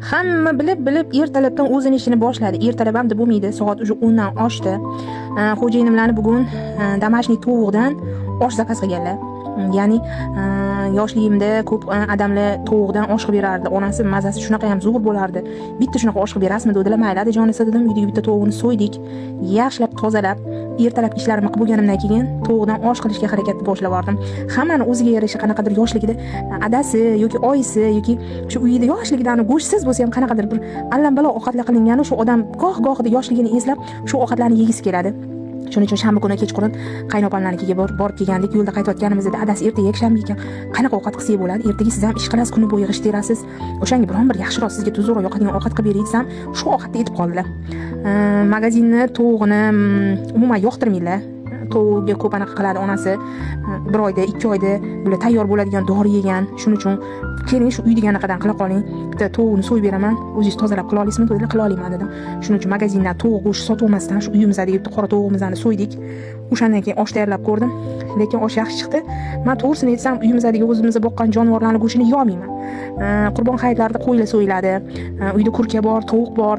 Hamma bilib bilib ertalabdan o'zini ishini boshladi. Ertalab ham deb bo'lmaydi, soat уже 10 dan oshdi. Xo'jayinimlarni bugun домашний tovuqdan osh заказ qilganlar. Ya'ni yoshligimda ko'p adamlar tovuqdan osh qilib berardi. Onasi mazasi shunaqa ham zo'r bo'lardi. Bitta shunaqa osh qilib berasizmi dedilar. Mayli, adajonisi dedim. Uydagi bitta tovuqni so'ydik. Yaxshilab tozalab, ertalab ishlarimni qilib bo'lganimdan keyin tovuqdan osh qilishga harakat boshlab yubordim. Hammani o'ziga yarasha qanaqadir yoshligida adasi yoki oyisi yoki shu uyida yoshligidan go'shtsiz bo'lsa ham qanaqadir bir allambalo ovqatlar qilingani, shu odam goh gohida yoshligini eslab shu ovqatlarni yegisi keladi. Shuning uchun shanba kuni kechqurun qaynopamlarnikiga borib kelgandik. Yo'lda qaytayotganimizda adasi ertaga yakshanba ekan, qanaqa ovqat qilsak bo'ladi? Ertaga siz ham ish qilasiz, kuni bo'yi g'isht terasiz. O'shanga biron bir yaxshiroq sizga tuzukroq yoqadigan ovqat qilib beray desam, shu ovqatni aytib qoldilar. Magazinni tovug'ini umuman yoqtirmaydilar. Tovuqga ko'p anaqa qiladi onasi. Bir oyda, 2 oyda bular tayyor bo'ladigan dori yegan. Shuning uchun keling, shu uydagi anaqadan qila qoling. Bitta tovuqni so'yib beraman, o'zingiz tozalab qila olasizmi dedilar. Qila olaman dedim. Shuning uchun magazindan tovuq go'shti sotib olmasdan shu uyimizdagi bitta qora tovug'imizni so'ydik. O'shandan keyin osh tayyorlab ko'rdim. Lekin osh yaxshi chiqdi. Man to'g'risini aytsam, uyimizdagi o'zimiz boqqan jonivorlarni go'shtini yeyolmayman. Qurbon hayitlarida qo'ylar so'yiladi. Uyda kurka bor, tovuq bor,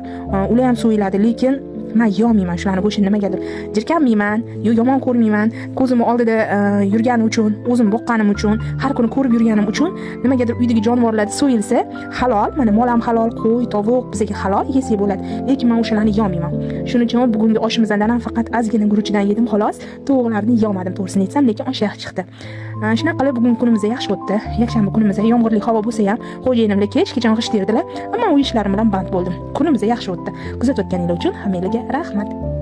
ular ham so'yiladi, lekin man yeyolmayman shularni go'shtini. Nimagadir jirkanmayman yo yomon ko'rmayman. Ko'zimni oldida yurgani uchun, o'zim boqqanim uchun, har kuni ko'rib yurganim uchun nimagadir uydagi jonivorlar so'yilsa halol, mana mol ham halol, qo'y, tovuq bizga halol, yesak bo'ladi, lekin man o'shalarni yeyolmayman. Shuning uchun bugungi oshimizdan ham faqat ozgina guruchdan yedim, xolos. Tovuqlarni yeyolmadim, to'g'risini aytsam, lekin osh yaxshi chiqdi. Shunaqa qilib bugungi kunimiz yaxshi o'tdi. Yakshanba kunimiz yomg'irli havo bo'lsa ham xo'jayinimlar kechgacha g'isht terdilar, ammo uy ishlarim bilan band bo'ldim. Kunimiz yaxshi o'tdi. Kuzatayotganinglar uchun hammanglarga rahmat.